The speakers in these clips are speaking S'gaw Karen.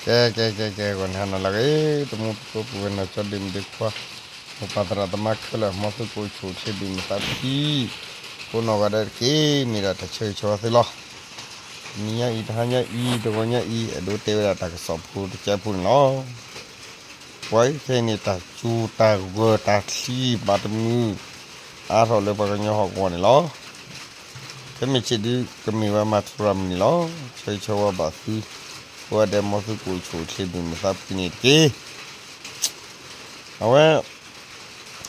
ကဲ ကဲ ကဲ ကဲ ဂီၤနံၤဟါနၤလၢအဂ့ၤ တမူတကိး ပုၢ်ဝဲၢ်နီၢ်ကၠီဒ့မုၣ်ဒ့ခွါ မိၢ်ပၢ်သရၣ်သမါခဲလၢာ် မ်သုကအိၣ်ဆူၣ်အိၣ်ချ့ ဘၣ်မုာ်သးဖှံ ကိးနီၢ်ဂၤဒဲးတက့ၢ်. မ့ၢ်ဒၣ်တၢ်ဆၢဂ့ၤဆၢဝါသုလီၤ. တနံၤညါအံၤ တဟါညါအံၤ တဂီၤညါအံၤ အဲၣ်ဒိးတဲဝဲဒၣ်တၢ်ကစီၣ်ဖိတကဲဖိန့ၣ်လီၤ. ပှၤအံၤခဲအံၤန့ၣ် တၢ်စူၤတၢ်ဂၢၢ်တၢ်ချံဘၣ်တမုာ် အါထီၣ်လၢပှၤကညီဟီၣ်ကဝီၤန့ၣ်လီၤ. ခဲမုၢ်ဆ့ၣ်ဒုး ကမ့ၢ်ဝဲမၤထူရၤမုၢ်နံၤလီၤ. ဆၢဂ့ၤဆၢဝါဘၣ်သု ကိးဂၤဒဲး မ်သုကအိၣ်ဆူၣ်အိၣ်ချ့ ဘၣ်မုာ်သးဖှံန့ၣ်တက့ၢ်. အဝဲ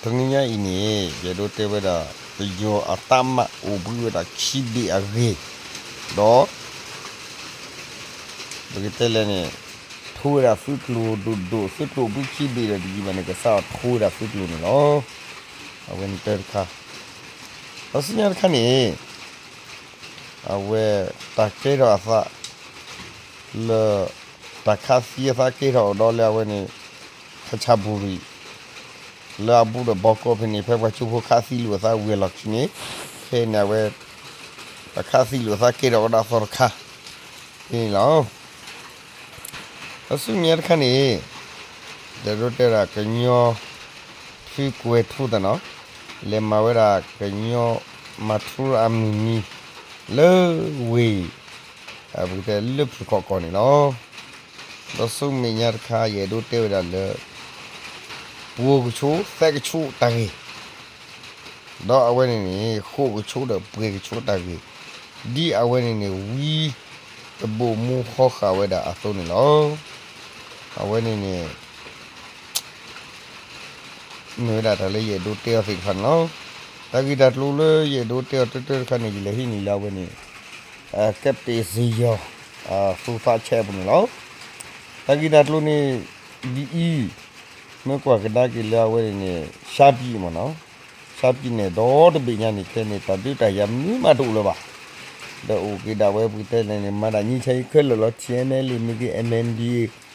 တနံၤညါအံၤန့ၣ် ယအဲၣ်ဒိးတဲဝဲဒၣ် ပယီၤအတၢ်မၤအိၣ်ဘှံးဝဲဒၣ်ခံဘ့ၣ်အဂ့ၢ် ဒီး ပကတဲလဲၣ်န့ၣ် ထိဝဲဒၣ်သုးကျိၤဒိၣ်ဒိၣ် သုးကျိၤဘှံးခံဘ့ၣ်ဒီးတယံာ်ဘၣ်န့ၣ် ကစးထီၣ်ထိဝဲဒၣ်သုးကျိၤန့ၣ်လီၤ. အဝဲန့ၣ်တၢ်တခါ ဒီးဆူညါတခါန့ၣ် အဝဲ တၢ်ကဲထီၣ်အသး လၢ တၢ်ခးသံအသးကဲထီၣ်ဒီးလၢအဝဲန့ၣ် ခဆၣ်ဘူရံၣ် လၢအဘူးဒီးဘီကီၢ်ဖဲန့ၣ် ဖဲပှၤကၠိဖိခးသံလိာ်အသးဝံၤအလီၢ်ခံန့ၣ် ခဲအံၤန့ၣ် အဝဲ တၢ်ခးသံလိာ်အသးကဲထီၣ်ဝဲဒၣ်အသီတခါ ဖဲန့ၣ်လီၤ. ဒီးဆူမဲာ်ညါတခါန့ၣ် ယအဲၣ်ဒိးတဲဝဲဒၣ် ကညီထံကွဲးထူသနီၤ လဲၤမၤဝဲဒၣ်ကညီမၤထူရၤအမုၢ်နံၤ လၢဝ့ၢ် ပကတဲလၢဖုၣ်ခီၣ်ကီၢ်န့ၣ်လီၤ. ဒီးဆူမဲာ်ညါတခါ ယအဲၣ်ဒိးတဲဝဲဒၣ်လၢ ပှိၤကဆိးသဲကဆိးတၢ်ဂ့ၢ် ဒီးအဝဲန့ၣ်န့ၣ် ဃိာ်ကဆိးဒီးပှဲၤကဆိးတၢ်ဂ့ၢ် ဒ်အဝဲန့ၣ်န့ၣ် ဝံတဘိၣ်မူဟီဃာ်ဝဲဒၣ်အသိးန့ၣ်လီၤ. အဝဲန့ၣ်န့ၣ် မ့ၢ်ဝဲဒၣ်တၢ်လၢယအဲၣ်ဒိးတဲအီၤသ့ၣ်တဖၣ်န့ၣ်လီၤ. တၢ်ဂ့ၢ်တၢ်ကျိၤလၢယအဲၣ်ဒိးတဲအီၤတၢတၢတခါန့ၣ် ယလဲၤဟံးန့ၢ်လၢအဝဲန့ၣ် ကဲပတ့ၣ်စ့ယီၤ သူသးဆဲးအပူၤန့ၣ်လီၤ. တၢ်ဂ့ၢ်တၢ်ကျိၤန့ၣ် ဒ်အံၤ မ့ၢ်ကွၢ်ကဒါက့ၤလၢအဝဲန့ၣ်န့ၣ် ရှမ်းပြည်မ့ၢ်နီၤ ရှမ်းပြည်န့ၣ် ဒီတဘ့ၣ်ညါန့ၣ် ခဲန့ၣ် တၢ်ဒုးတၢ်ယၤမနုၤမးတအိၣ်လၢၤဘၣ်. ဒီးအိၣ်က့ၤဒၣ်ဝဲပကတဲလဲၣ်န့ၣ် မၤဒၣ်ငြိမ်းချမ်းရေးခဲလၢာ်လီၤ ထံၣ်အဲၣ်အၣ်အၣ်လ့ၣ်မ့ၢ်ဂ့ၤ အမ်အၣ်အၣ်ဒီအ့ၣ်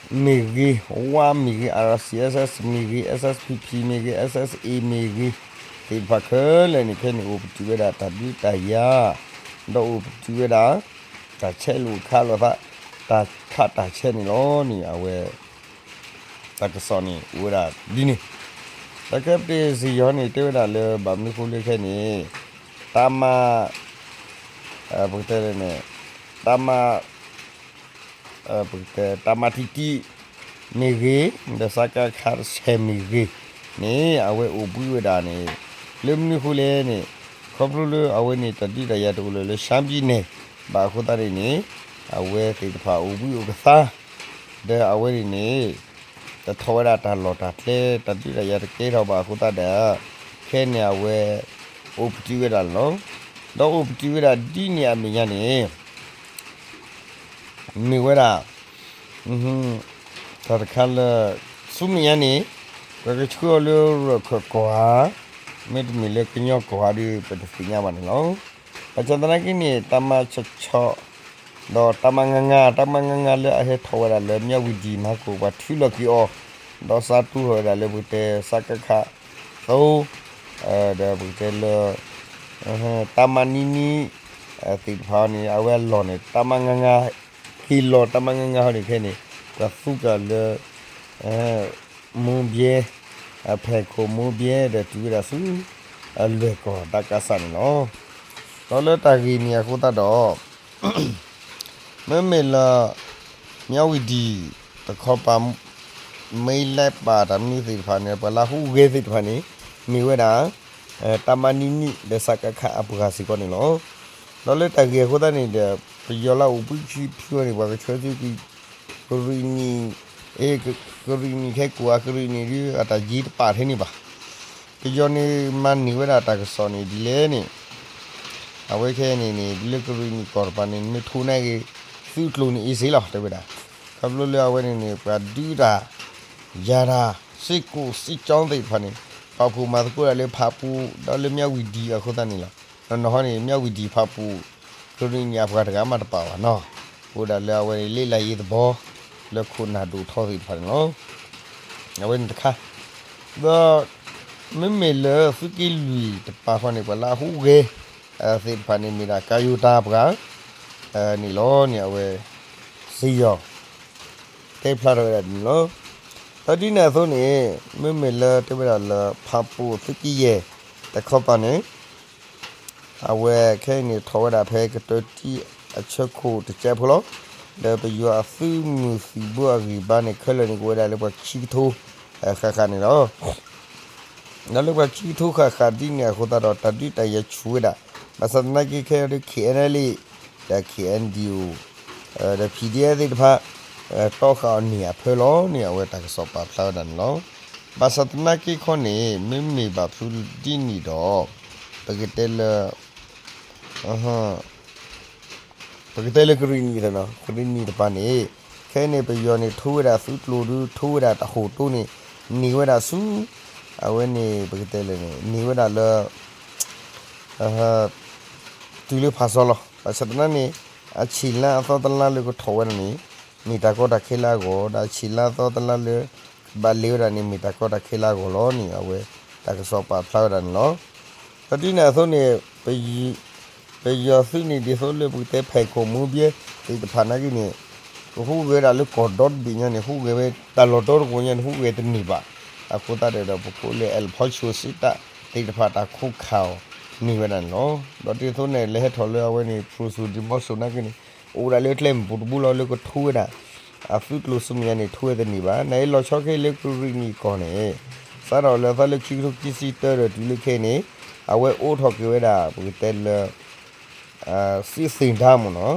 မ့ၢ်ဂ့ၤ ဝါမ့ၢ်ဂ့ၤ အၣ်အၣ်စံၣ်အၣ်အၣ်စံၣ်မ့ၢ်ဂ့ၤ အၣ်အၣ်ပံၣ်ပံၣ်မ့ၢ်ဂ့ၤ အၣ်အၣ်စံၣ်အ့ၣ်မ့ၢ်ဂ့ၤ သ့ၣ်တဖၣ်ခဲလၢာ်န့ၣ် ခဲန့ၣ်အိၣ်ပတုာ်ဝဲဒၣ်တၢ်ဒုးတၢ်ယၤ ဒီးအိၣ်ပတုာ်ဝဲဒၣ် တၢ်ဆဲးလိာ်ခးလိာ်သး တၢ်ခးတၢ်ဆဲးန့ၣ်လီၤန့ၣ် အဝဲ တၢ်ကစီၣ်န့ၣ် အိၣ်ဝဲဒၣ်ဒ်န့ၣ် တၢ်ကဲပတ့ၣ်စ့ယီၤန့ၣ် တဲဝဲဒၣ်လၢဘၣ်မနုၤဃိလၢခဲန့ၣ် တၢ်မၤ ပကတဲလဲၣ်န့ၣ် တၢ်မၤ ပကတဲ တၢ်မၤတံၢ်တံၢ်မ့ၢ်ဂ့ၤ ဒီး စကခ တဆဲးမ့ၢ်ဂ့ၤန့ၣ် အဝဲအိၣ်ဘှံးဝဲဒၣ်န့ၣ် လၢမနုၤဃိလဲၣ်န့ၣ် ခီဖျိလၢအဝဲန့ၣ် တၢ်ဒုးတၢ်ယၤတအိၣ်လၢၤလၢ ရှမ်းပြည်နယ် ဘၣ်အဃိသတးန့ၣ်န့ၣ် အဝဲသ့ၣ်တဖၣ်အိၣ်ဘှံးအိၣ်ကသါ ဒီးအဝဲန့ၣ်န့ၣ် တထီၣ်ဝဲဒၣ်တၢ်လီၢ်တၢ်ကျဲ တၢ်ဒုးတၢ်ယၤတကဲထီၣ်ဘၣ်အဃိသတးဒီး ခဲန့ၣ်အဝဲ အိၣ်ပတုာ်ဝဲဒၣ်န့ၣ်လီၤ. ဒီးအိၣ်ပတုာ်ဝဲဒၣ်ဒ်န့ၣ်အမဲာ်ညါန့ၣ် မ့ၢ်ဝဲဒၣ် တၢ်တခါလၢ ဆူမဲာ်ညါန့ၣ် ပကဆှၢအီၤလၢရၢၢ်ခၢၣ်ကီၢ်ဧါ, မ့တမ့ၢ်လၢကညီကီၢ်ဧါဒီး ပတသ့ၣ်ညါဘၣ်န့ၣ်လီၤ. ဘၣ်ဆၣ်သနာ်က့န့ၣ် တၢ်မၤဆီၣ်ဆီၣ် ဒီးတၢ်မၤငါငါ တၢ်မၤငါငါလၢအဟဲထီၣ်ဝဲဒၣ်လၢ မြဝတီ မၤကိၢ် ပှၤထုးလီၤက့ၤအီၤ ဒီးစးတူၢ်ထီၣ်ဝဲဒၣ်လၢပကတဲ စကခ သိ ဒီးပကတဲလၢ တၢ်မၤနံၤနံၤ သ့ၣ်တဖၣ်န့ၣ် အဝဲအလီၢ်န့ၣ် တၢ်မၤငါငါ က့ၤလီၤတၢ်မၤငါငါဟီန့ၣ်ခဲန့ၣ် ပှၤသူကၢ်လၢ မိၢ်ဘဲ ဖဲခိၣ်မိၢ်ဘဲဒီးတုၤဝဲဒၣ်ဆူ အလွဲၢ်ကီၢ်တၢ်ကါစၢ်န့ၣ်လီၤ. ဒီးလၢတၢ်ဂ့ၢ်န့ၣ်အဃိသတးဒီး မ့မ့ၢ်လၢ မြဝတီ တခီပၤ မ့ၢ်လဲၤပာ်တၢ်မနုၤသ့ၣ်တဖၣ်န့ၣ် ပှၤလၢဟူးဂဲၤသ့ၣ်တဖၣ်န့ၣ် မ့ၢ်ဝဲဒၣ် တၢ်မၤနံၤနံၤ ဒီး စကခ အပှၤစ့ၢ်ကီးန့ၣ်လီၤ. ဒီးလၢတၢ်ဂ့ၢ်အဃိသတးန့ၣ်ဒီး ပယီၤလၢအိၣ်ဘှံးခံဖုအံၤန့ၣ် ပှၤကဆှၢသုးက့ၤ ကရံၣ်နံၣ် ကရံၣ်နံၣ်ခဲကိာ်အကရံၣ်နံၣ်ဒုး အတၢ်ယံၤတပာ်ထဲန့ၣ်ဘၣ်. ပယီၤန့ၣ်မၤန့ၢ်ဝဲဒၣ်တၢ်ကစီၣ်န့ၣ်ဒ်လဲၣ်န့ၣ် အဝဲခဲအံၤန့ၣ်န့ၣ် လၢကရံၣ်နံၣ်ကီၢ်တပၤန့ၣ် မ့ၢ်ထိးန့ၢ်က့ၤ သုးကျိၤန့ၣ်အ့ၣ်စ့လီၤ တဲဝဲဒၣ်. ခီဖျိလၢအဝဲန့ၣ်န့ၣ် ပှၤဒုးတၢ် ယၤတၢ် စ့ၢ်ကီး စ့ၢ်ကီးသ့ၣ်တဖၣ်န့ၣ် ပာ်ဖှိၣ်မၤသကိးတၢ်လၢဖးပူၤ ဒီးလၢ မြဝတီ အဃိသတးန့ၣ်လီၤ. နီၢ်နီၢ်ဟီန့ၣ် မြဝတီ ဖးပူၤ ကရံၣ်နံၣ်အပှၤတဂၤမးတပာ်ဘၣ်နီၤ. အိၣ်ဒၣ်လၢအဝဲန့ၣ် လ့လၢယ့သဘီ လၢခိၣ်နၢ်ဒိၣ်ထီသ့ၣ်တဖၣ်န့ၣ်လီၤ. အဝဲန့ၣ်တခါ ဒီး မ့မ့ၢ်လၢသုးက့လွံၢ်တပၤဃီန့ၣ် ပှၤလၢအဟူးဂဲၤ သ့ၣ်တဖၣ်န့ၣ် မ့ၢ်ဒၣ်ကၤယိၤတၢ်ပှၤ န့ၣ်လီၤန့ၣ် အဝဲ စ့ယီၤ တဲဖျါထီၣ်ဝဲဒၣ်န့ၣ်လီၤ. ဒီးဒ်န့ၣ်အသိးန့ၣ် မ့မ့ၢ်လၢတဲဝဲဒၣ်လၢ ဖၣ်ပူၣ်သုးကယဲၢ်တခီပၤန့ၣ် အဝဲခဲအံၤန့ၣ် ထီၣ်ဝဲဒၣ်ဖဲကတၢၢ်တံၢ်အဆၢခိၣ်တကဲးဖိလီၤ. ဒီးပယီၤအသုးမုၢ်သံၣ်ဘိအဂံၢ်ဘါန့ၣ် ခဲလၢာ်န့ၣ် ကအိၣ်ဝဲဒၣ်လၢပှၤခံကထိ ဃၣ်ဃၣ်န့ၣ်လီၤ. ဒီးလၢပှၤခံကထိဃၣ်ဃၣ်ဒ်န့ၣ်အဃိသတးဒီး တၢ်ဒုးတၢ်ယၤဆူၣ်ဝဲဒၣ်, ဘၣ်ဆၣ်သနာ်က့ခဲအံၤဒီး KNLA ဒီး KNDO ဒီး PDF သ့ၣ်တဖၣ် တီဃာ်အီၤန့ၢ်အဖၢလီၤန့ၣ် အဝဲတၢ်ကစီၣ်ပာ်ဖျါဝဲဒၣ်န့ၣ်လီၤ. ဘၣ်ဆၣ်သနာ်က့ခီန့ၣ် မ့မ့ၢ်ဘၣ်ဖုးဒ်န့ၣ်ဒီး ပကတဲလၢ ပကတဲလၢကရံၣ်နံၣ်သနီၤ ကရံၣ်နံၣ်တပၤန့ၣ် ခဲအံၤန့ၣ် ပယီၤန့ၣ် ထိဝဲဒၣ်သုးကျိၤဒီး ထိဝဲဒၣ်တၢ်ဟိၣ်တိန့ၣ် န့ၢ်ဝဲဒၣ်ဆူ အဝဲန့ၣ် ပကတဲလၢန့ၣ် န့ၢ်ဝဲဒၣ်လၢ တုၤလၢဖးစီလီၤ. ဘၣ်ဆၣ်သနာ်န့ၣ် အဆံးလါအသီတလါလၢကထီၣ်ဝဲဒၣ်န့ၣ် မ့ၢ်တၢ်ကီတၢ်ခဲလၢအဂီၢ်, ဒီးအဆံးလါအသီတလါလၢ ကဘၣ်လဲၤဝဲဒၣ်န့ၣ် မ့ၢ်တၢ်ကီတၢ်ခဲလၢအဂီၢ်လီၤန့ၣ် အဝဲတၢ်ကစီၣ်ပာ်ဖျါဝဲဒၣ်န့ၣ်လီၤ. ဒီးဒ်န့ၣ်အသိးန့ၣ် ပယီၤသုးန့ၣ် ဒ်သိးလၢပကတဲဖဲးခိၣ်မူဘျဲသ့ၣ်တဖၣ်နာ်က့န့ၣ် ကဟူးဂဲၤဝဲဒၣ်လၢကီၢ်ဒီတဘ့ၣ်ညါန့ၣ် ဟူးဂဲၤဝဲတၢ်လီၢ်ဒီတကဝီၤညါန့ၣ် ဟူးဂဲၤတန့ၢ်ဘၣ်. အဃိသတးဒီး ပကိးလၢ အၣ်ဖီၣ်ဆိစ့တၢ်သ့ၣ်တဖၣ်တၢ်ခိးခးအီၤန့ၢ်ဝဲဒၣ်န့ၣ်လီၤ. ဒီးဒ်သိးန့ၣ် လဲၤဟဲထီၣ်လၢအဝဲန့ၣ် ဖရူစိၤဒံမီစိၤနာ်က့န့ၣ် အိၣ်ဝဲဒၣ်လၢကျဲမုၢ်ပူၤတဘိလီၤ လၢကထိဝဲဒၣ် အသုးကျိၤဆူမဲာ်ညါန့ၣ် ထိဝဲတန့ၢ်ဘၣ်. နအံၤလီၤဆီခဲအံၤလၢကရံၣ်နံၣ်ကီၢ်န့ၣ် စးထီၣ်လၢအသးလၢခံကထိခံဆံတၢဒီးတုၤလၢခဲအံၤန့ၣ် အဝဲအိးထီၣ်က့ၤဝဲဒၣ် ပကတဲလၢ စံးသ့ၣ်ဒါမ့ၢ်နီၤ,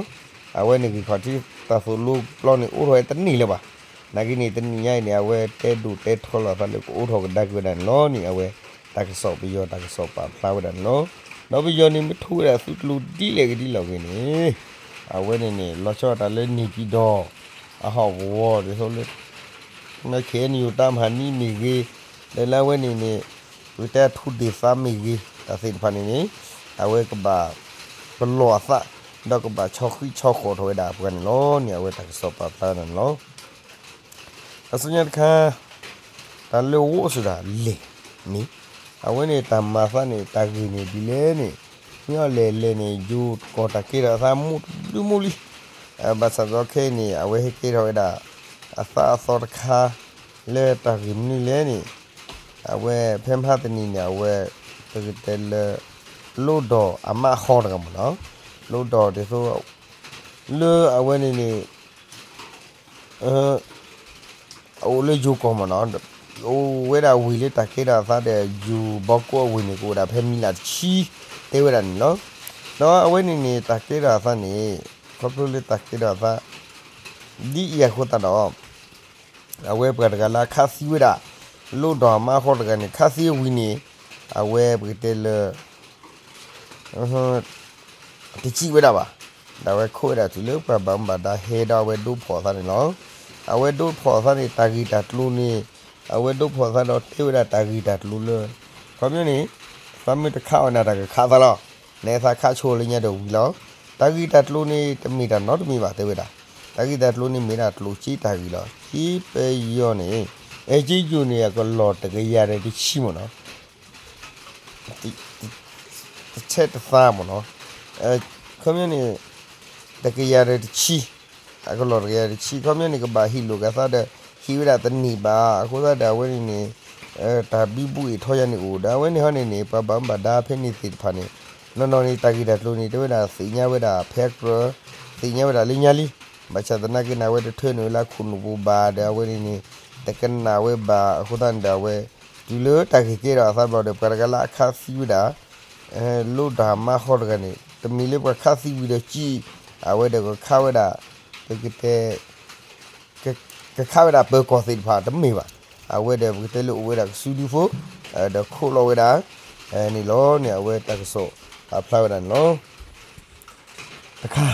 အဝဲန့ၣ်ဂ့ၢ်ခီၣ်ထံးတၢ်သိၣ်လိပျီန့ၣ် အိးထီၣ်ဝဲတန့ၢ်လၢၤဘၣ်. နာ်က့န့ၣ် တနံၣ်ညါအံၤန့ၣ် အဝဲတဲဒိၣ်တဲထီလီၤအသးလၢကအိးထီၣ်ကဒါက့ၤဝဲဒၣ်န့ၣ်လီၤန့ၣ် အဝဲတၢ်ကစီၣ်ပယီၤတၢ်ကစီၣ်ပာ်ဖျါဝဲဒၣ်န့ၣ်လီၤ. ဒီးပယီၤန့ၣ် မ့ၢ်ထိဝဲဒၣ်သုးကျိၤဒ်လဲၣ်ဂ့ၤဒ်လဲၣ်ဂ့ၤန့ၣ် အဝဲန့ၣ်န့ၣ် လီၤဆီဒၣ်တၢ်လၢန့ၣ်ပၠံၣ်တီၣ် အဟီၣ်ကဝီၤဒ်သိးလၢ ခဲအံၤန့ၣ် ယူၤတၢ်မၤနံၣ်မ့ၢ်ဂ့ၤ, ဒီးလၢအဝဲန့ၣ်န့ၣ် ပကတဲအထူးဒေသမ့ၢ်ဂ့ၤ တၢ်သ့ၣ်တဖၣ်န့ၣ်န့ၣ် အဝဲကဘၣ် ပလီၢ်အသး ဒီးကဘၣ်ဆီဃံဆီဃီၣ်ထီၣ်ဝဲဒၣ်ပှၤန့ၣ်လီၤန့ၣ် အဝဲတၢ်ကစီၣ်ပာ်ဖျါဝဲဒၣ်န့ၣ်လီၤ. အဆူညါတခါ တၢ်လၢအိၣ်စူၤဒၣ်လဲၣ်န့ၣ် အဝဲန့ၣ်တၢ်မၤသးန့ၣ် တၢ်ဂ့ၢ်န့ၣ်ဒ်လဲၣ်န့ၣ် မ့ၢ်အီၤလဲၣ်လဲၣ်န့ၣ် ယိၤကီၢ်တၢ်ကဲထီၣ်အသးမူးတဘျုးမူးလံ. ဘၣ်ဆၣ်ဒီးခဲအံၤန့ၣ် အဝဲဟဲကဲထီၣ်ဝဲဒၣ် အသးအသီတခါ လၢတၢ်ဂ့ၢ်မနုၤလဲၣ်န့ၣ် အဝဲဖဲမဟါတနံၤန့ၣ် အဝဲ ပကတဲလၢ လိၣ်ဒီၣ်အမါဃီတဂၤမ့ၢ်နီၤ, လိၣ်ဒီၣ်ဒ်သိး လၢအဝဲန့ၣ်န့ၣ် အအိၣ်လၢယိၤကီၢ်မ့ၢ်နီၤ, အိၣ်ဝဲဒၣ်ဝ့ၢ်လၢတၢ်ကဲထီၣ်အသးဒီး ယိၤဘီကီအဝ့ၢ်န့ၣ် ကအိၣ်ဝဲဒၣ်ဖဲမံလးတဆံ တဲဝဲဒၣ်န့ၣ်လီၤ. ဒီးအဝဲန့ၣ်န့ၣ် တၢ်ကဲထီၣ်အသးန့ၣ် ခီဖျိလၢတၢ်ကဲထီၣ်အသး ဒ်အံၤအဃိသတးဒီး အဝဲပှၤတဂၤလၢအခးသံဝဲဒၣ် လိၣ်ဒီၣ်အမါဃီတဂၤန့ၣ် ခးသံဝံၤန့ၣ် အဝဲပကတဲလၢ တစံးဝဲဒၣ်ဘၣ်. ဒီးအဝဲခိးဝဲဒၣ်တုၤလၢပှၤဘၣ်မူဘၣ်ဒါဟဲဒီးအဝဲဒိးဖီၣ်အသးန့ၣ်လီၤ. အဝဲဒိးဖီၣ်အသးန့ၣ် တၢ်ဂ့ၢ်တၢ်ကျိၤန့ၣ် အဝဲဒိးဖီၣ်အသးဒီးတဲဝဲဒၣ်တၢ်ဂ့ၢ်တၢ်ကျိၤလၢ ခီပညီန့ၣ် သးမ့ၢ်တခးအီၤန့ၣ် တၢ်ကခးသးလီၤ. နသးခးဆိလၢညါဒီးဝံၤလီၤ. တၢ်ဂ့ၢ်တၢ်ကျိၤန့ၣ် တမ့ၢ်တၢ်နီတမံၤဘၣ်တဲဝဲဒၣ်. တၢ်ဂ့ၢ်တၢ်ကျိၤန့ၣ်မ့ၢ်ဒၣ်ကျိၤစ့တၢ်ဂ့ၢ်လီၤ. စ့ပယီၤန့ၣ် အဲၣ်က့ယိၤန့ၣ် အကလီၢ်တကယၤဒီးတဆံမ့ၢ်နီၤ တဆဲးတသးမ့ၢ်နီၤ. ခီပညီန့ၣ် တကယၤဒီးတဆံ, အကလီၢ်တကယၤတဆံ ခီပညီန့ၣ် ကဘၣ်ဟ့ၣ်လိာ်က့ၤသးဒီး ဟ့ၣ်ဝဲဒၣ်တန့ၢ်ဘၣ်. အဃိသတးဒီးအဝဲန့ၣ်န့ၣ် တၢ်ဘံဘူအ့ၣ်ထီယါန့ၣ်အိၣ် ဒီးအဝဲန့ၣ်ဟီန့ၣ်န့ၣ် ပှၤဘၣ်မူဘၣ်ဒါဖဲန့ၣ်သ့ၣ်တဖၣ်န့ၣ် နီၢ်နီၢ်န့ၣ် တၢ်ဂ့ၢ်တၢ်ကျိၤန့ၣ် တဲဝဲဒၣ်သ့ၣ်ညါဝဲဒၣ်ဖဲအကြၢး သ့ၣ်ညါဝဲဒၣ်လၢညါလံ. ဘၣ်ဆၣ်သနာ်က့န့ၣ် အဝဲတထၢနုာ်ဝဲလၢခိၣ်နူာ်ပူၤဘၣ်ဒီး အဝဲန့ၣ်န့ၣ် တကနၣ်ဝဲဘၣ်. အဃိသတးန့ၣ်ဒီး အဝဲ တုၤလၢတၢ်ဂ့ၢ်ကဲထီၣ်အသးဘျီဒီး ပှၤတဂၤလၢအခးသံဝဲဒၣ် လိၣ်ဒီၣ်အမါဃီတဂၤန့ၣ် တမ့ၢ်လၢပှၤခးသံဝံၤဒီးစံး အဝဲဒီးကခးဝဲဒၣ် ပကတဲ ကခးဝဲဒၣ်ပၢၤကီၢ်သ့ၣ်တဖၣ်တမ့ၢ်ဘၣ်. အဝဲဒီးပကတဲလၢအိၣ်ဝဲဒၣ်ကစုဒုဖိ ဒီးခိးလီၤဝဲဒၣ် န့ၣ်လီၤန့ၣ် အဝဲတၢ်ကစီၣ်ပာ်ဖျါဝဲဒၣ်န့ၣ်လီၤ. တခါ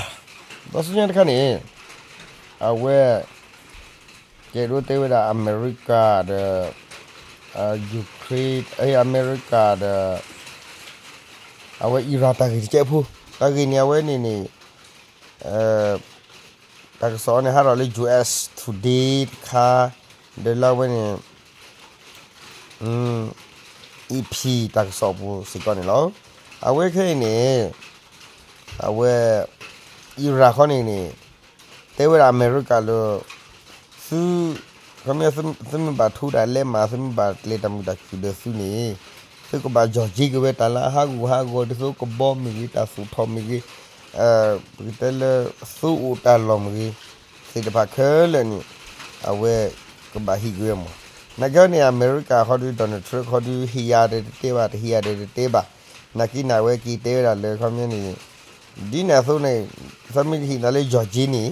ဒီးဆူညါတခါန့ၣ် အဝဲ ကဲဒိးတဲဝဲဒၣ်အမဲရကၤဒီး ယူၤခရ့ၣ် အမဲရကၤဒီး အဝဲအံရၣ်တၢ်ဂ့ၢ်တကဲးဖိ တၢ်ဂ့ၢ်န့ၣ် အဝဲန့ၣ်န့ၣ် တၢ်ကစီၣ်အံၤန့ၣ် ဟးထီၣ်လၢ US Today တခါ ဒီးလၢအဝဲန့ၣ် AP တၢ်ကစီၣ်ပူၤစ့ၢ်ကီးန့ၣ်လီၤ. အဝဲခဲအံၤန့ၣ် အဝဲ အံရၣ်ခီန့ၣ်န့ၣ် တဲဝဲဒၣ်အမဲရကၤလၢ သု, ခီပညီသုမ့ၢ်ဘၣ်ထူတၢ်လဲမး သုမ့ၢ်ဘၣ်ကျဲၤတၢ်မုာ်တၢ်ခုၣ်ဒီးသုန့ၣ်, သုကဘၣ်ယီၢ်က့ၤက့ၤဝဲတၢ်လၢအဟးဂူာ်ဟးဂီၤ ဒ်သိးကဘီမ့ၢ်ဂ့ၤ တၢ်သူၣ်ထီၣ်မ့ၢ်ဂ့ၤ, ပကတဲလၢ သိအိၣ်တၢ်လီၢ်မ့ၢ်ဂ့ၤ သ့ၣ်တဖၣ်ခဲလၢာ်န့ၣ် အဝဲကဘၣ်ဟံးက့ၤဝဲမး. နာ်က့န့ၣ် အမဲရကၤဃီဒီး Donald Trump ဃီဒီး ဟ့ၣ်ယၤဒီးတတဲဘၣ် တဟ့ၣ်ယၤဒီးတတဲဘၣ်. နာ်က့န့ၣ် အဝဲက့ၤတဲဝဲဒၣ်လၢ ခီပညီန့ၣ် ဒ်န့ၣ်အသိးန့ၣ် သးမ့ၢ်တဟ့ၣ်နၤလၢယီၢ်က့ၤန့ၣ်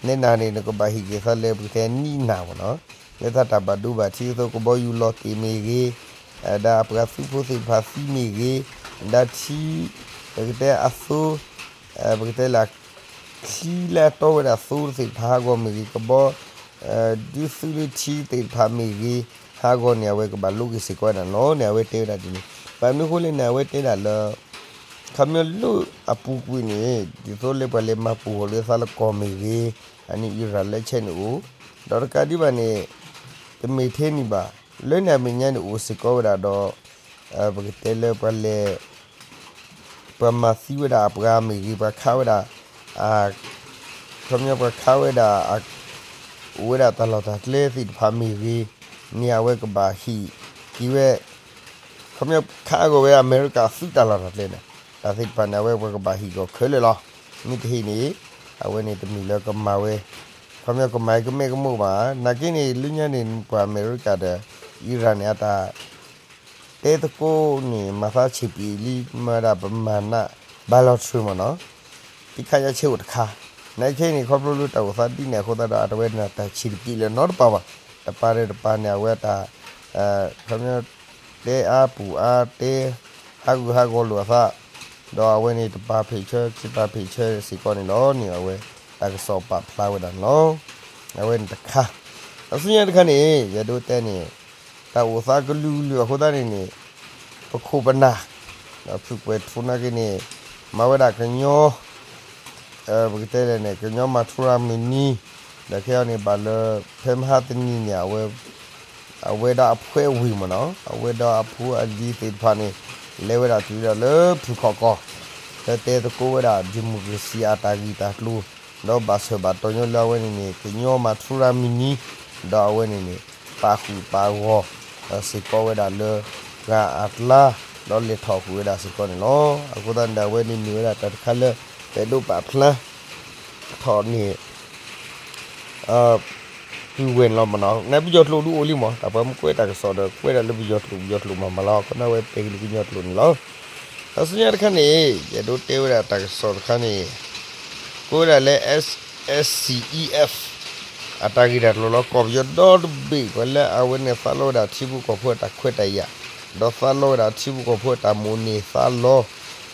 နဲနၤန့ၣ် နကဘၣ်ဟံးက့ၤသးလၢပကတဲနံၣ်နၤမ့ၢ်နီၤ, လၢတၢ်တၢ်ဘၣ်ဒိဘၣ်ထံးအသိး ကဘီယူၤလီၤတ့ၢ်မ့ၢ်ဂ့ၤ, ဒီးအပှၤသုးဖိသ့ၣ်တဖၣ်သံမ့ၢ်ဂ့ၤ, ဒီးထံ ပကတဲအသိး ပကတဲလၢ ထံလၢအတီဝဲဒၣ်သိသ့ၣ်တဖၣ်ဟးဂီၤမ့ၢ်ဂ့ၤ, ကဘီ ဒုးသုးလၢထံသ့ၣ်တဖၣ်မ့ၢ်ဂ့ၤ, ဟးဂီၤန့ၣ် အဝဲကဘၣ်လိးက့ၤစ့ၢ်ကီးဝဲဒၣ်န့ၣ်လီၤန့ၣ် အဝဲတဲဝဲဒၣ်ဒ်န့ၣ်. ဘၣ်မနုၤအဃိလဲၣ်န့ၣ် အဝဲတဲဒၣ်လၢ ခီပညီလၢအပူၤကွံာ်န့ၣ် ဒ်သိးလၢပှၤလဲၤမၤပူၤဃီၤလၢသးလၢကီၢ်မ့ၢ်ဂ့ၤ, အန့ၣ် Iran လၢဆဲးန့ၣ်အိၣ်, ဒီးတကးဒံးဘၣ်န့ၣ် တမ့ၢ်ထဲန့ၣ်ဘၣ်, လၢန့ၣ်အမဲာ်ညါန့ၣ်အိၣ်စ့ၢ်ကီးဝဲဒၣ်ဒီး ပကတဲလၢပှၤလဲၤ ပှၤမၤသံဝဲဒၣ်အပှၤမ့ၢ်ဂ့ၤ, ပှၤခးဝဲဒၣ် ခီပညီပှၤခးဝဲဒၣ် အိၣ်ဝဲဒၣ်တၢ်လီၢ်တၢ်ကျဲသ့ၣ်တဖၣ်မ့ၢ်ဂ့ၤ, န့ၣ်အဝဲကဘၣ်ဟံးက့ၤဝဲ, ခီပညီခးဂီၤဝဲအမဲရကၤသုးတၢ်လီၢ်တၢ်ကျဲန့ၣ်, တၢ်သ့ၣ်တဖၣ်န့ၣ် အဝဲပှၤကဘၣ်ဟံးကီၤခဲလၢာ်လီၤ. မ့ၢ်တဟ့ၣ်န့ၣ် အဝဲန့ၣ်တမ့ၢ်လၢကမၤဝဲ, ခီပညီကမၤကမဲကမိၣ်ဘၣ်. နာ်က့န့ၣ် လၢညါန့ၣ် ပှၤအမဲရကၤဒီး Iran န့ၣ် အတၢ် တဲသကိးန့ၣ် မၤသးဆံးပံးလံ မၤဒၣ်ပမၤနၢ် ဘၣ်လီၤထြၢၣ်မ့ၢ်နီၤ, တခါယါဆဲးအိၣ်တခါ, နာ်က့န့ၣ် ခီဖျိလၢတၢ်အိၣ်သးဒ်န့ၣ်အဃိသတးဒီး အတဝဲဒၣ်တၢ်ဆံးတပံးလၢနီတပၤဘၣ်, တပၤဒီးတပၤန့ၣ် အဝဲတၢ် ခီပညီ တဲအါပူၤအါတဲ ဟးဂူာ်ဟးဂီၤလိာ်အသး, ဒီးအဝဲန့ၣ်တပာ်ဖ့ၣ်ဆၢ တပာ်ဖ့ၣ်ဆၢစ့ၢ်ကီးန့ၣ်လီၤန့ၣ် အဝဲတၢ်ကစီၣ်ပာ်ဖျါဝဲဒၣ်န့ၣ်လီၤ. အဝဲန့ၣ်တခါ, အဆူညါတခါန့ၣ် ယအဲၣ်ဒိးတဲန့ၣ် တၢ်အိၣ်သးကလုာ်ကလုာ်အဃိသတးန့ၣ်န့ၣ် ပခိၣ်ပနၢ် ဒီးဖုၣ်ကွဲၤထူနာ်က့န့ၣ် မၤဝဲဒၣ်ကညီ ပကတဲလဲၣ်န့ၣ် ကညီမၤထူရၤမုၢ်နံၤ, ဒီးခဲအံၤန့ၣ် ဘၣ်လၢ ဖဲမဟါတနံၤန့ၣ် အဝဲဒီးအဖှဲဝ့ၢ်မ့ၢ်နီၤ, အဝဲဒီးအဖိအလံၤသ့ၣ်တဖၣ်န့ၣ် လဲၤဝဲဒၣ်တုၤဒီးလၢဖုၣ်ခီၣ်ကီၢ်, လၢတဲသကိးဝဲဒၣ် democracy အတၢ်ဂ့ၢ်တၢ်ကျိၤ, ဒီးဘၣ်ဆၢဘၣ်တီၤညီလၢအဝဲန့ၣ်န့ၣ် ကညီမၤထူရၤမုၢ်နံၤ, ဒီးအဝဲန့ၣ်န့ၣ် ပာ်ဃုာ်ပာ်ဂီၢ် စ့ၢ်ကီးဝဲဒၣ်လၢ ပှၤအကျါ, ဒီးလဲၤထီၣ်ဃုာ်ဝဲဒၣ်စ့ၢ်ကီးန့ၣ်လီၤ. အဃိသတးန့ၣ်ဒီး အဝဲန့ၣ်မ့ၢ်ဝဲဒၣ်တၢ်တခါလၢ ပအဲၣ်ဒိးပာ်ဖျါ ထီၣ်န့ၣ် ပုၢ်ဝဲၢ်န့ၣ်လီၤမ့ၢ်နီၤ. နပယီၤကျိာ်ဒုးအိၣ်လံမး, တၢ်ပှၤမ့ၢ်ကွဲးတၢ်ကစီၣ်ဒီး ကွဲးဒၣ်လၢပယီၤကျိာ် ပယီၤကျိာ်မၤမၤလီၤ, ခီနဝဲပဲာ်ကလုာ်ကညီကျိာ်န့ၣ်လီၤ. ဒီးဆူညါတခါန့ၣ် ယအဲၣ်ဒိးတဲဝဲဒၣ်တၢ်ကစီၣ်တခါန့ၣ် ကိးဝဲဒၣ်လၢ S S C E F အတၢ်ဂ့ၢ်တၢ်ကျိၤလီၤ. ကီၢ်ပယီၤဒီတဘ့ၣ် ပှၤလၢအဝဲန့ၣ်သးလီဝဲဒၣ်ထံဖိကီၢ်ဖိအတၢ်ခွဲးတၢ်ယာ်, ဒီးသးလီဝဲဒၣ်ထံဖိကီၢ်ဖိအတၢ်မိၣ်န့ၢ်သးလီ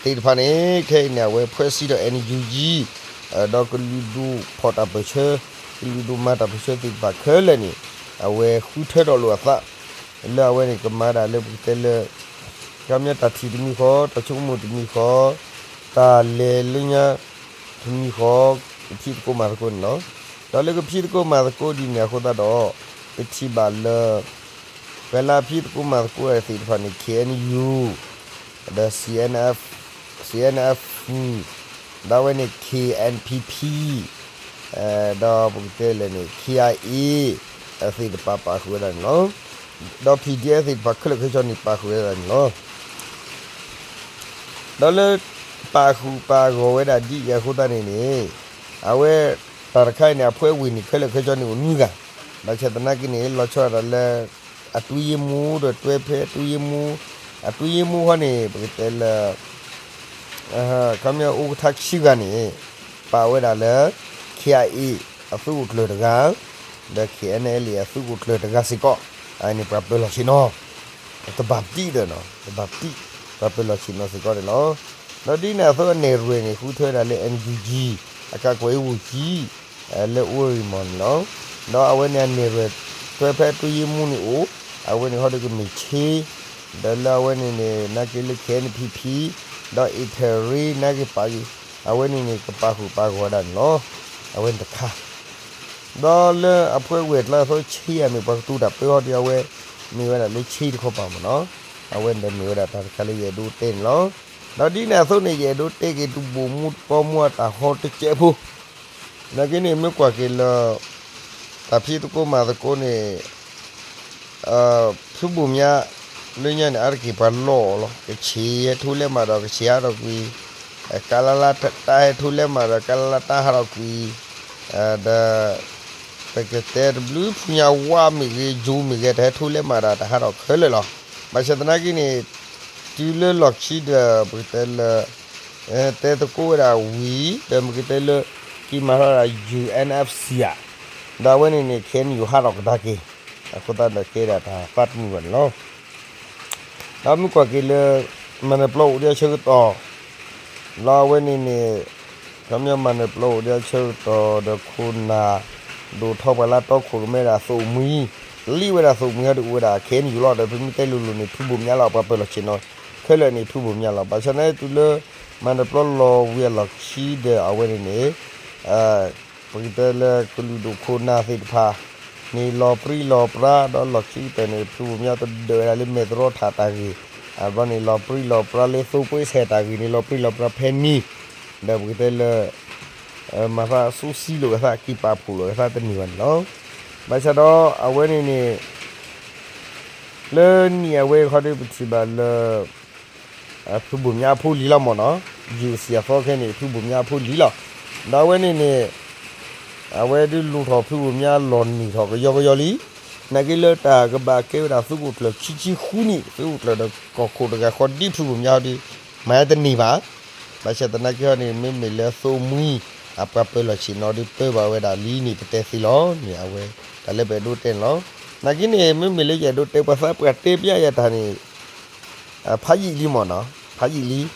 သ့ၣ်တဖၣ်န့ၣ် ခဲအံၤန့ၣ် အဝဲဖှဲးစံဒီး N U G ဒီးကလုာ်ဒူၣ်ဖီၣ်တၢ်ပၢၢ်ဆၢ, ကလုာ်ဒူၣ်မၤတၢ်ပၢၢ်ဆၢသ့ၣ်တဖၣ်ခဲလၢာ်န့ၣ် အဝဲဃုထၢထီၣ်လိာ်အသး လၢအဝဲန့ၣ်ကမၤဒၣ်လၢပကတဲလၢ ခီပညီတၢ်ထံၣ်တမံၤဃီ, တၢ်ဆိကမိၣ်တမံၤဃီ, တၢ်လဲၤလၢညါတမံၤဃီ, ကဖံးသကိးမၤသကိးန့ၣ်လီၤ. ဒီးလၢကဖံးသကိးမၤသကိးဒ်န့ၣ်အဃိသတးဒီး ပထံၣ်ဘၣ်လၢ ပှၤလၢအဖံးသကိးမၤသကိးသ့ၣ်တဖၣ်န့ၣ် K N U ဒီး C N F, C N F ဒီးအဝဲန့ၣ် K N P P ဒီးပကတဲလဲၣ်န့ၣ် K I A သ့ၣ်တဖၣ်ပာ်ဃုာ်ဝဲဒၣ်န့ၣ်လီၤ. ဒီး P D F သ့ၣ်တဖၣ်ခဲလၢာ်ခဲဆ့န့ၣ် ပာ်ဃုာ်ဝဲဒၣ်န့ၣ်လီၤ. ဒီးလၢပာ်ဃုာ်ပာ်ဂီၢ်ဝဲဒၣ်ဒ်အံၤအဃိသတးန့ၣ်န့ၣ် အဝဲတၢ်တခါအံၤန့ၣ် အဖှဲဝ့ၢ်န့ၣ် ခဲလၢာ်ခဲဆ့န့ၣ်အိၣ်နွံဂၤ, ဘၣ်ဆၣ်သနာ်က့န့ၣ် လီၤဆီဒၣ်တၢ်လၢ အတွင်းရေးမှူး ဒီးတွဲဖက်အတွင်းရေးမှူး, အတွင်းရေးမှူးဃီန့ၣ် ပကတဲလၢ ခီပညီအိၣ်ကထါခံဂၤန့ၣ် ပာ်ဝဲဒၣ်လၢ K I A အသုးခိၣ်ကျၢၢ်တဂၤ, ဒီး K N L A အသုးခိၣ်ကျၢၢ်တဂၤစ့ၢ်ကီး, အန့ၣ်ပှၤပၢၤလီၢ်ဆ့ၣ်နီၤ, တဘၣ်ပတံၢ်ဒီးနီၤ, တဘၣ်ပတံၢ်, ပှၤပၢၤလီၢ်ဆ့ၣ်နီၤစ့ၢ်ကီးန့ၣ်လီၤ. ဒီးဒ်န့ၣ်အသိးအနဲၣ်ရွဲၣ်န့ၣ် ဃုထၢဝဲဒၣ်လၢ N U G အကါကွဲးဝူကံ လၢအိၣ်ရံမီၢ်န့ၣ်လီၤ. ဒီးအဝဲန့ၣ်အနဲၣ်ရွဲၣ် တွဲဖက်အတွင်းရေးမှူးန့ၣ်အိၣ်, အဝဲန့ၣ်ဟီဒီးကမ့ၢ်ဆ့, ဒီးလၢအဝဲန့ၣ်န့ၣ် နာ်က့လၢ K N P P ဒီး အ့ၣ်ထၢၣ်ရ့ နာ်က့ပာ်က့ၤ, အဝဲန့ၣ်န့ၣ် ကပာ်ဃုာ်ပာ်ဂီၢ်ဝဲဒၣ်န့ၣ်လီၤ. အဝဲန့ၣ်တခါ ဒီးလၢအဖှဲဝ့ၢ်အကျါအသိးဆ့အမ့ၢ်ပှၤကတိၤတၢ်ပၢဟီဒီးအဝဲ မ့ၢ်ဝဲဒၣ်လၢဆ့တခီပၤမ့ၢ်နီၤ, အဝဲန့ၣ်ဒီးမ့ၢ်ဝဲဒၣ်တၢ်တခါလၢယအဲၣ်ဒိးတဲန့ၣ်လီၤ. ဒီးဒ်န့ၣ်အသိးန့ၣ် ယအဲၣ်ဒိးတဲက့ၤတဘိၣ်မူတပီမူအတၢ်ဟီတစဲးဖိ, နာ်က့န့ၣ် မ့ၢ်ကွၢ်က့ၤလၢ တၢ်ဖံးသကိးမၤသကိးန့ၣ် ဖုဘိၣ်မၠါ လၢညါန့ၣ် အါတက့ၢ်ပှၤလီၢ်အီၤလီၤ. ကချ့ၣ်ဟဲထူလဲမးဒီး ကချ့ၣ်ဟးထီၣ်ကွံာ်, ကလလတၢ်ဟဲထူလဲမးဒီး ကလလတၢ်ဟးထီၣ်ကွံာ်, ဒီး ပကတဲတဘျုးဖုညါဝါမ့ၢ်ဂ့ၤ ယိၤမ့ၢ်ဂ့ၤ တၢ်ဟဲထူလဲမးဒီး တၢ်ဟးထီၣ်ခဲလၢာ်လီၤ. ဘၣ်ဆၣ်သနာ်က့န့ၣ် တုၤလၢလီၢ်ခံဒီး ပကတဲလၢ တဲသကိးဝဲဒၣ်ဝံၤ ဒီးပကတဲလၢ က့ၤမၤထီၣ်ဒၣ် ယူႇအၣ်အၣ်အၣ်စံၣ် ဧါ, ဒီးအဝဲန့ၣ်န့ၣ် ခဲအံၤန့ၣ် ယိၤဟးထီၣ်ကဒါက့ၤ, အဃိသတးဒီးကဲဒၣ်တၢ်သးတမုာ်ဘၣ်န့ၣ်လီၤ. ဒီးမ့ၢ်ကွၢ်က့ၤလၢ မၤနၢၤပျီအိၣ်ဒံးအဆၢကတီၢ် လီၤအဝဲန့ၣ်န့ၣ် ခီပညီမၤနၢၤပျီအိၣ်ဒံးအဆၢကတီၢ်ဒီးခိၣ်နၢ် ဒိၣ်ထီၣ်ပှၤလၢတီခိၣ်ရိၣ်မဲဒၣ်သိၣ်မှံ, လံဝဲဒၣ်သိၣ်မှံဟီဒုးအိၣ်ဝဲဒၣ် ခဲအံၤန့ၣ် ယူၤလီၤ ဒီးဖဲမ့ၢ်တဲလိၤလိၤန့ၣ် ဖုဘိၣ်မၠါလီၤ ပှၤပၢၤလီၢ်ဆ့ၣ်နီၤ ခဲလၢာ်န့ၣ် ဖုဘိၣ်မၠါလီၤ. ဘၣ်ဆၣ်န့ၣ်တုၤလၢ မၤနၢၤပျီလီၤဝံၤအလီၢ်ခံဒီးအဝဲန့ၣ်န့ၣ် ပကတဲလၢကလုာ်ဒိၣ်ခိၣ်နၢ်သ့ၣ်တဖၣ်န့ၣ် လီၤပြံလီၤပြါ ဒီးလီၢ်ခံကတၢၢ်န့ၣ် ဖုဘိၣ်မၠါတဒၢးဝဲဒၣ်လၢမဲာ်တရီတၢ်တၢ်ဂ့ၢ်, အဘျီန့ၣ် လီၤပြံလီၤပြါလၢသိပှဲဆဲးတၢ်ဂ့ၢ်န့ၣ် လီၤပြံလီၤပြါဖဲန့ၣ်, ဒီးပကတဲလၢ မၤသးစူၤစံလိာ်ကသး က့ၤပာ်ဖှိၣ်လိာ်ကသးတန့ၢ်ဘၣ်န့ၣ်လီၤ. ဘၣ်ဆၣ်ဒီးအဝဲန့ၣ်န့ၣ် လၢနံၣ်အဝဲခီဒုးပထံၣ်ဘၣ်လၢ ဖုဘိၣ်မၠါအဖိလံၤလီၤမ့ၢ်နီၤ, ယူၤစံၣ်အသီခဲန့ၣ် ဖုဘိၣ်မၠါအဖိလံၤလီၤ. ဒီးအဝဲန့ၣ်န့ၣ် အဝဲဒုးလူၤထီၣ်ဖုဘိၣ်မၠါလီၢ်န့ၢ်ထီၣ်ကယီကယီလံ. နာ်က့လၢတၢ်ကဘၣ်ကဲဝဲဒၣ်သုးခိၣ်ကျၢၢ်ခံဆံဃုနံၣ် သုးခိၣ်ကျၢၢ်ဒီးကီၢ်ခိၣ်တဂၤဃီဒ်ဖုဘိၣ်မၠါဟီဒုး မၤတန့ၢ်ဘၣ်. ဘၣ်ဆၣ်သနာ်က့ဟီန့ၣ် မ့မ့ၢ်လၢသိၣ်မှံ အပှၤပၢၤလီၢ်ဆ့ၣ်နီၤဒုးပၢဘၣ်ဝဲဒၣ်လံန့ၣ် ပတဲသ့လီၤန့ၣ် အဝဲတၢ်လၢပအဲၣ်ဒိးတဲန့ၣ်လီၤ. နာ်က့န့ၣ် မ့မ့ၢ်လၢယအဲၣ်ဒိးတဲပှၤသးပှၢ်တဲပျးယၤတၢ်န့ၣ် ဖးယံာ်လံမ့ၢ်နီၤ, ဖးယံာ်လံ. ဒီး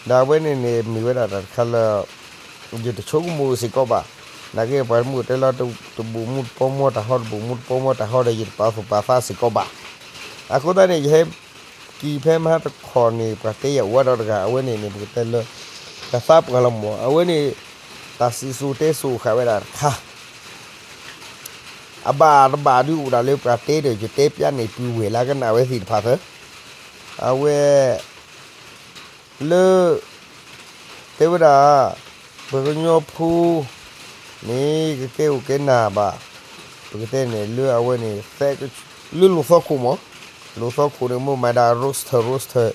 အဝဲန့ၣ်န့ၣ် မ့ၢ်ဝဲဒၣ်တၢ်တခါလၢ ယတဆိကမိၣ်စ့ၢ်ကီးဘၣ်. နာ်က့ပှၤမုၢ်တဲလီၤ တဘိၣ်မူတပိာ်မီၢ်တၢ်ဟီ တဘိၣ်မူတပိာ်မီၢ်တၢ်ဟီဒီး ယတပာ်သူၣ်ပာ်သးစ့ၢ်ကီးဘၣ်. အဃိသတးန့ၣ် ယဟဲက့ၤဖဲမဟါတခီန့ၣ် ပှၤတဲယၤအိၣ်ဝဲဒီးတဂၤ အဝဲန့ၣ်န့ၣ် ပကတဲလၢ ပှၤသးပှၢ်လီၤမ့ၢ် အဝဲန့ၣ် တၢ်စံၣ်စိၤတဲစိၤဃာ်ဝဲဒၣ်တခါ အဘၣ်တဘၣ်ဒုးအိၣ်ဒၣ်လၢပှၤတဲဒီး ယတဲပျးန့ၣ် ပုၢ်ဝဲၢ်လၢကနၣ်ဝဲသ့ၣ်တဖၣ်သၢ, အဝဲ လၢ တဲဝဲဒၣ် ပှၤကညီဖိ န့ၣ် ကကဲအိၣ်ကဲနၢ်ဘၣ်, ပကတဲန့ၣ် လၢအဝဲန့ၣ် လၢလိာ်သီခိၣ်မး, လိာ်သီခိၣ်န့ၣ် မ့ၢ်မၤဒၣ် roaster roaster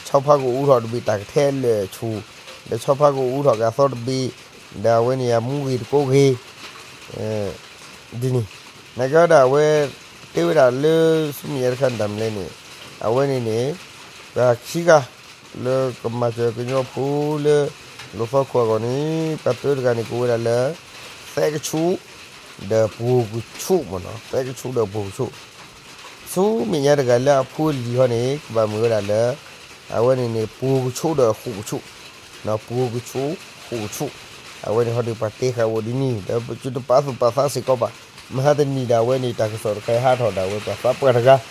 ဆီဖါကအိၣ်ထီၣ်တဘ့ၣ်တၢ်ကထဲလၢာ်ဆူၣ်, ဒီးဆီဖါကအိၣ်ထီၣ်ကသီတဘ့ၣ်, ဒီးအဝဲန့ၣ် အမူဂ့ၤတကိးဂ့ၤ ဒ်န့ၣ်, နာ်က့ဒီးအဝဲ တဲဝဲဒၣ်လၢ ဆူမဲာ်ညါတခါန့ၣ်တၢ်မနုၤလဲၣ်န့ၣ်, အဝဲန့ၣ်န့ၣ် ပှၤခံဂၤ လၢကမၤစၢၤကညီဖိလၢ လိာ်သီခိၣ်အဂီၢ်န့ၣ် ပှၤတၢတဂၤန့ၣ် ကိးဝဲဒၣ်လၢ သဲကဆူၣ် ဒီးပှိၤကဆူၣ်မ့ၢ်နီၤ, သဲကဆူၣ်ဒီးပှိၤကဆူၣ် ဆူမဲာ်ညါတဂၤလၢအဖိအလံၤဟီန့ၣ် ကဘၣ်မ့ၢ်ဝဲဒၣ်လၢ အဝဲန့ၣ်န့ၣ် ပှိၤကဆူၣ်ဒီးဃိးကဆူၣ်, ပှိၤကဆူၣ် ဃိးကဆူၣ်, အဝဲန့ၣ်ဟီဒီးပှၤတဲဃာ်အိၣ်ဒ်န့ၣ် ဒီးပတပာ်သူၣ်ပာ်သးစ့ၢ်ကီးဘၣ်. မဟါတနံၤဒီးအဝဲန့ၣ် တၢ်ကစီၣ်တခါအံၤဟးထီၣ်ဒီး အဝဲပှၤသးပှၢ်တဂၤ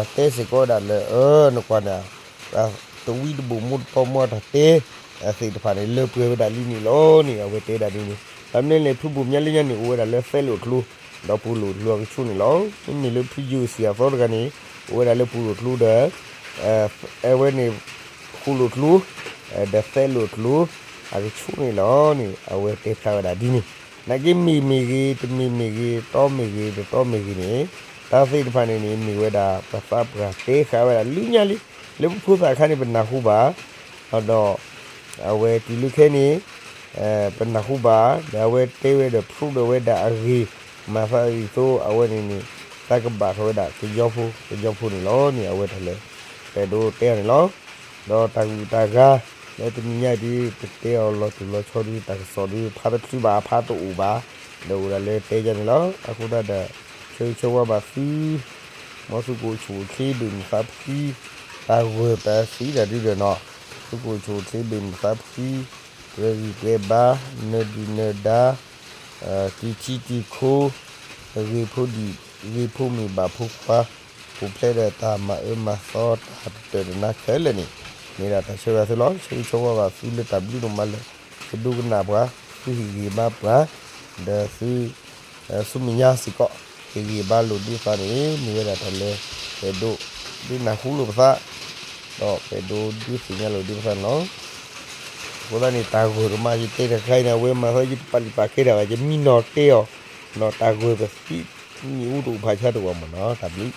တဲစ့ၢ်ကီးဝဲဒၣ်လၢ အၢ နကွၢ်န့ၣ် တဝံတဘိၣ်မူတပိာ်မီၢ်တၢ်တဲ သ့ၣ်တဖၣ်န့ၣ် လၢပှဲၤဝဲဒၣ်လံန့ၣ်လီၤန့ၣ် အဝဲတဲဒၣ်ဒ်န့ၣ်. ဘၣ်မနုၤလဲၣ် ဖုဘိၣ်မၠါလၢညါန့ၣ် အိၣ်ဝဲဒၣ်လၢသဲလိာ်ကျိ ဒီးပှိၤလိာ်ကျိအကဆူၣ်န့ၣ်လီၤ. မ့မ့ၢ်လၢဖုယိၤစံၣ်အသီတဂၤန့ၣ် အိၣ်ဝဲဒၣ်လၢပှိၤလိာ်ကျိဒီး အဝဲန့ၣ် ဃိးလိာ်ကျိ ဒီးသဲလိာ်ကျိ အကဆူၣ်န့ၣ်လီၤန့ၣ် အဝဲတဲဖျါဝဲဒၣ်ဒ်န့ၣ်. နာ်က့မ့ၢ်မ့ၢ်ဂ့ၤ တမ့ၢ်မ့ၢ်ဂ့ၤ တီမ့ၢ်ဂ့ၤ တတီမ့ၢ်ဂ့ၤန့ၣ် တၢ်သ့ၣ်တဖၣ်န့ၣ်န့ၣ် မ့ၢ်ဝဲဒၣ်ပှၤသးပှၢ်တဲဃာ်ဝဲဒၣ်လၢညါလံ. လၢပဖိသၣ်အခါန့ၣ် ပနၢ်ဟူဘၣ် ဒီး အဝဲတုၤလၢခဲန့ၣ် ပနၢ်ဟူဘၣ် ဒီးအဝဲတဲဝဲဒီး proof ဒီးဝဲဒၣ်အဂ့ၢ် မၤသးဒ်သိးအဝဲန့ၣ်န့ၣ် တၢ်ကဘၣ်ထီၣ်ဝဲဒၣ်ကညီဖိ ကညီဖိန့ၣ်လီၤန့ၣ် အဝဲတၢ်လၢ ပအဲၣ်ဒိးတဲအီၤန့ၣ်လီၤ. ဒီးတၢ်ဂုၤတၢ်ဂၤ လၢတနံၤညါအံၤဒ် ပတဲအီၤလီၤတူာ်လီၤဆီဒ် တၢ်ကစီၣ်ဒ် ဖးတချုးဘၣ် ဖးတအိၣ်ဘၣ် ဒီးအိၣ်ဒၣ်လၢတဲယါန့ၣ်လီၤ. အဃိသတးဒီး ဆၢဂ့ၤဆၢဝါဘၣ်သု မ်သုကအိၣ်ဆူၣ်အိၣ်ချ့ဘၣ်မုာ်သးဖှံ တၢ်ဂိၢ်တၢ်သံတၢ်ဒုဒီးနီၤ သုကအိၣ်ဆူၣ်အိၣ်ချ့ဘၣ်မုာ်သးဖှံ ပှဲၤဂံၢ်ပှဲၤဘါ နၢၤဒုၣ်နၢၤဒါ တံၤထံတံၤခိ ဂ့ၤဖိဒံး ဂ့ၤဖိမုၣ်ဘၣ်ဖိခွါ ပူၤဖျဲးဒီးတၢ်မၤအၢမၤသီတၢ်တတၢၢ်တနါခဲလၢာ်န့ၣ် မ့ၢ်ဒၣ်တၢ်ဆၢဂ့ၤသုလီၤ. ဆၢဂ့ၤဆၢဝါဘၣ်သုလၢတၢ်ဘျုးဒိၣ်မးလၢ သုဒိကနၣ်ပှၤ သုဟ့ၣ်ဂံၢ်ဘါပှၤ ဒီးသု ဆူမဲာ်ညါစ့ၢ်ကီး ဟ့ၣ်ဂံၢ်ဘါလိာ်ဒုးသးန့ၣ် မ့ၢ်ဝဲဒၣ်တၢ်လၢ ပအဲၣ်ဒိးဒုးနၢ်ဟူလိာ်ပသး ဒီးပအဲၣ်ဒိးဒုးသ့ၣ်ညါလိာ်ဒုးပသးန့ၣ်လီၤ. အဃိသတးန့ၣ် တၢ်ဂိၢ်တမးယတဲတခါအံၤန့ၣ် အဝဲမၤသးယတပာ်လုၢ်ပာ်ကဲတၢ်ဘၣ် ယမံနီၤတဲအီၤ ဒီးတၢ်ဂိၢ်ပသံ မ့ၢ်အိၣ်တအိၣ်ဖးဆါတအိၣ်မ့ၢ်နီၤ တၢ်ဘျုး